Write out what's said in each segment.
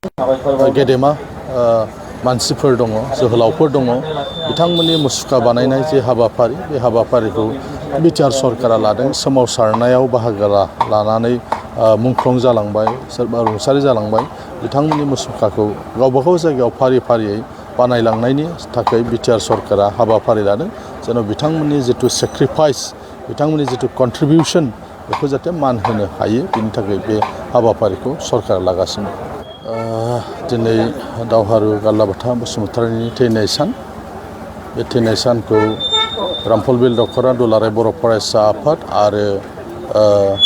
गेदेमा मानसिफोर दङ, जोहोलावफोर दङ, बिथांमोननि मुसुखा बानायनाय जे हाबाफारि, बे हाबाफारिखौ बिटिआर सरकारा लादों। सोमावसारनायाव बाहागो लानानै मुंख्लं जालांबाय, सोरबा रुंसारि जालांबाय। बिथांमोननि मुसुखाखौ गावबागाव जायगायाव फारि फारियै बानायलांनायनि थाखाय बिटिआर सरकारा हाबाफारि लादों, जेन' बिथांमोननि जिथु सेक्रिफाइस, बिथांमोननि जिथु कन्ट्रिबिउसन, बेखौ जाहाथे मान होनो हायो, बिनि थाखाय बे हाबाफारिखौ सरकारा लागासिनो। दिनै दावहारु गारलाबाथा बसुमतारिनि थैनाय सान। बे थैनाय सानखौ रामफलबिल दख'रा दुलाराय बर' फरायसा आफाद आरो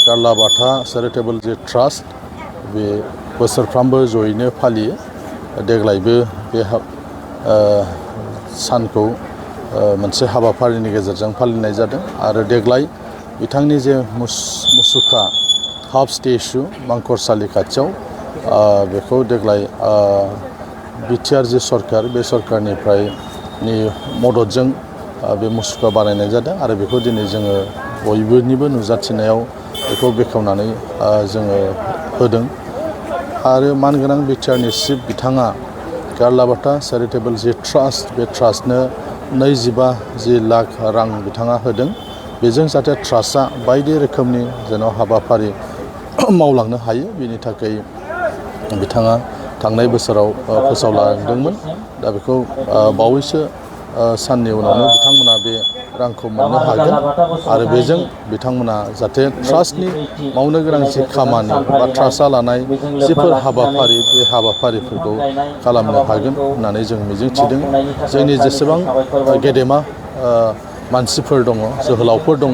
गारलाबाथा चेरिटेबल जे ट्रास्ट, बे बोसोरफ्रामबो जयैनो फालियो। देग्लायबो बे सानखौ मोनसे हाबाफारिनि गेजेरजों फालिनाय जादों आरो देग्लाय बिथांनि जे मुसुखा हाफ स्टेचु मांखरसालि खाथियाव, बेखौ देग्लाय बिटिआर जे सरकार, बे सरकारनिफ्राय मददजों बे मुसुखा बानायनाय जादों आरो बेखौ दिनै जोङो बयनिबो नुजाथिनायाव बेखौ बेखेवनानै जोङो होदों। आरो मानगोनां बिटिआरनि चिफ बिथाङा गारलाबाथा चेरिटेबल जे ट्रास्ट, बे ट्रास्टनो 25 लाख रां बिथाङा होदों। बेजों जाहाथे ट्रास्टआ बायदि रोखोमनि जेन' हाबाफारि मावलांनो हायो, बेनि थाखाय बिथाङा थांनाय बोसोराव फोसावलांदोंमोन। दा बेखौ बावैसो साननि उनावनो बिथांमोना बे रांखौ मोननो हागोन आरो बेजों बिथांमोना जाहाथे ट्रास्टनि मावनो गोनां जि खामानि बा ट्रास्टआ लानाय जिफोर हाबाफारि, बे हाबाफारिफोरखौ खालामनो हागोन होननानै जों मिजिंथिदों। जोंनि जेसेबां गेदेमा मानसिफोर दङ, जोहोलावफोर दङ,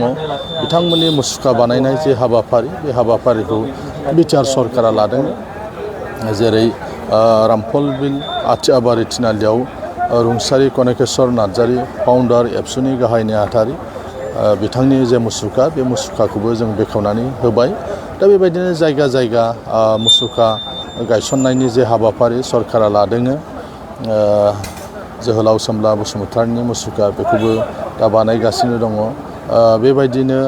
बिथांमोननि मुसुखा बानायनाय जे हाबाफारि, बे हाबाफारिखौ बिटिआर सरकारा लादों। जेरै रामफलबिल आथियाबारि थिनालियाव रुंसारि कनकेश्वर नार्जारि, फाउन्डार एबसुनि गाहाय नेहाथारि, बिथांनि जे मुसुखा, बे मुसुखाखौबो जों बेखेवनानै होबाय। दा बेबायदिनो जायगा जायगा मुसुखा गायसननायनि जे हाबाफारि सरकारा लादों। जोहोलाव सोमब्ला बसुमतारिनि मुसुखा, बेखौबो दा बानायगासिनो दङ। बेबायदिनो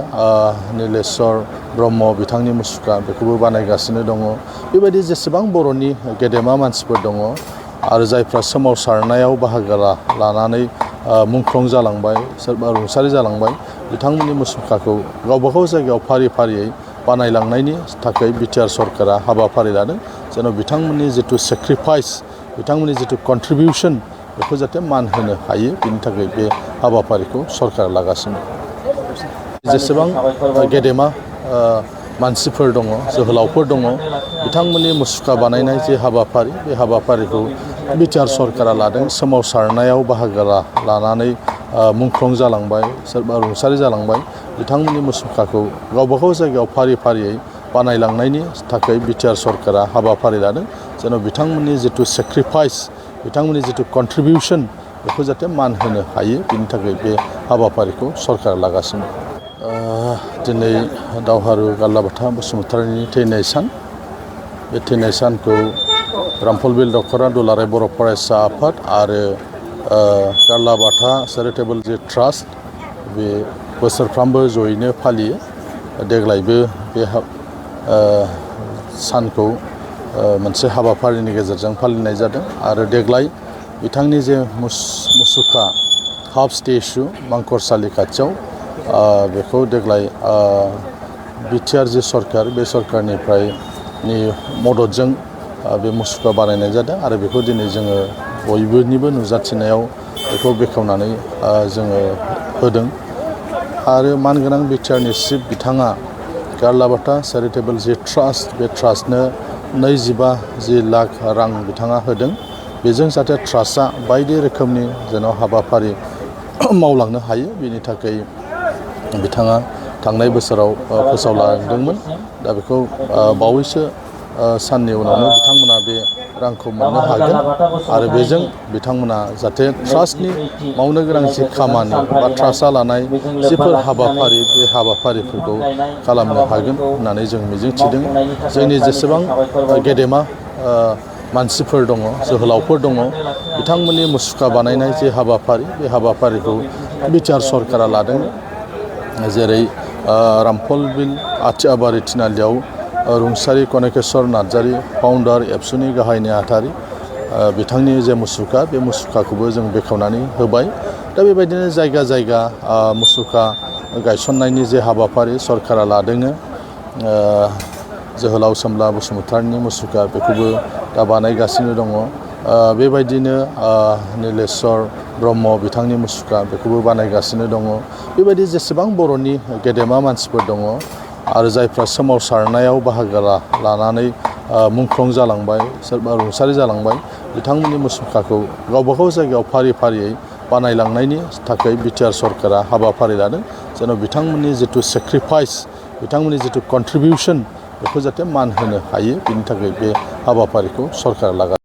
निलेस्वर ब्रह्म बिथांनि मुसुखा, बेखौबो बानायगासिनो दङ। बेबायदि जेसेबां बर'नि गेदेमा मानसिफोर दङ आरो जायफ्रा सोमावसारनायाव बाहागो लानानै मुंख्लं जालांबाय, सोरबा रुंसारि जालांबाय, बिथांमोननि मुसुखाखौ गावबागाव जायगायाव फारि फारियै बानायलांनायनि थाखाय बिटिआर सरकारा हाबाफारि लादों, जेन' बिथांमोननि जिथु सेक्रिफाइस, बिथांमोननि जिथु कन्ट्रिबिउसन, बेखौ जाहाथे मान होनो हायो, बिनि थाखाय बे हाबाफारिखौ सरकारा लागासिनो। जेसेबां गेदेमा मानसिफोर दङ, जोहोलावफोर दङ, बिथांमोननि मुसुखा बानायनाय जे हाबाफारि, बे हाबाफारिखौ बिटिआर सरकारा लादों। सोमावसारनायाव बाहागो लानानै मुंख्लं जालांबाय, सोरबा रुंसारि जालांबाय, बिथांमोननि मुसुखाखौ गावबागाव जायगायाव फारि फारियै बानायलांनायनि थाखाय बिटिआर सरकारा हाबाफारि लादों, जेन' बिथांमोननि जिथु सेक्रिफाइस, बिथांमोननि जिथु कन्ट्रिबिउसन, बेखौ जाहाथे मान होनो हायो, बिनि थाखाय बे हाबाफारिखौ सरकारा लागासिनो। दिनै दावहारु गारलाबाथा बसुमतारिनि थैनाय सान। बे थैनाय सानखौ रामफलबिल दख'रा दुलाराय बर' फरायसा आफाद आरो गारलाबाथा चेरिटेबल जे ट्रास्ट, बे बोसोरफ्रामबो जयैनो फालियो। देग्लायबो बे सानखौ मोनसे हाबाफारिनि गेजेरजों फालिनाय जादों आरो देग्लाय बिथांनि जे मुसुखा हाफ स्टेचु मांखरसालि खाथियाव, बेखौ देग्लाय बिटिआर जे सरकार, बे सरकारनिफ्राय मददजों बे मुसुखा बानायनाय जादों आरो बेखौ दिनै जोङो बयनिबो नुजाथिनायाव बेखौ बेखेवनानै जोङो होदों। आरो मानगोनां बिटिआरनि चिफ बिथाङा गारलाबाथा चेरिटेबल जे ट्रास्ट, बे ट्रास्टनो 25 लाख रां बिथाङा होदों। बेजों जाहाथे ट्रास्टआ बायदि रोखोमनि जेन' हाबाफारि मावलांनो हायो, बेनि थाखाय बिथाङा थांनाय बोसोराव फोसावलांदोंमोन। दा बेखौ बावैसो साननि उनावनो बिथांमोना बे रांखौ मोननो हागोन आरो बेजों बिथांमोना जाहाथे ट्रास्टनि मावनो गोनां जि खामानि बा ट्रास्टआ लानाय जिफोर हाबाफारि, बे हाबाफारिफोरखौ खालामनो हागोन होननानै जों मिजिंथिदों। जोंनि जेसेबां गेदेमा मानसिफोर दङ, जोहोलावफोर दङ, बिथांमोननि मुसुखा बानायनाय जे हाबाफारि, बे हाबाफारिखौ बिटिआर सरकारा लादों। जेरै रामफलबिल आथियाबारि थिनालियाव रुंसारि कनकेश्वर नार्जारि फाउन्डार एबसुनि गाहाय नेहाथारि बिथांनि जे मुसुखा बे मुसुखाखौबो जों बेखेवनानै होबाय। दा बेबायदिनो जायगा जायगा मुसुखा गायसननायनि जे हाबाफारि सरकारा लादों जोहोलाव सोमब्ला बसुमतारिनि मुसुखा बेखौबो दा बानायगासिनो दङ। बेबायदिनो नीलेश्वर ब्रह्म बिथांनि मुसुखा बेखौबो बानायगासिनो दङ। बेबायदि जेसेबां बर'नि गेदेमा मानसिफोर दङ आरो जायफ्रा सोमावसारनायाव बाहागो लानानै मुंख्लं जालांबाय सोरबा रुंसारि जालांबाय बिथांमोननि मुसुखाखौ गावबागाव जायगायाव फारि फारियै बानायलांनायनि थाखाय बिटिआर सरकारा हाबाफारि लादों जेन' बिथांमोननि जिथु सेक्रिफाइस बिथांमोननि जिथु कन्ट्रिबिउसन बेखौ जाहाथे मान होनो हायो बिनि थाखाय बे हाबाफारिखौ सरकारा लागासिनो।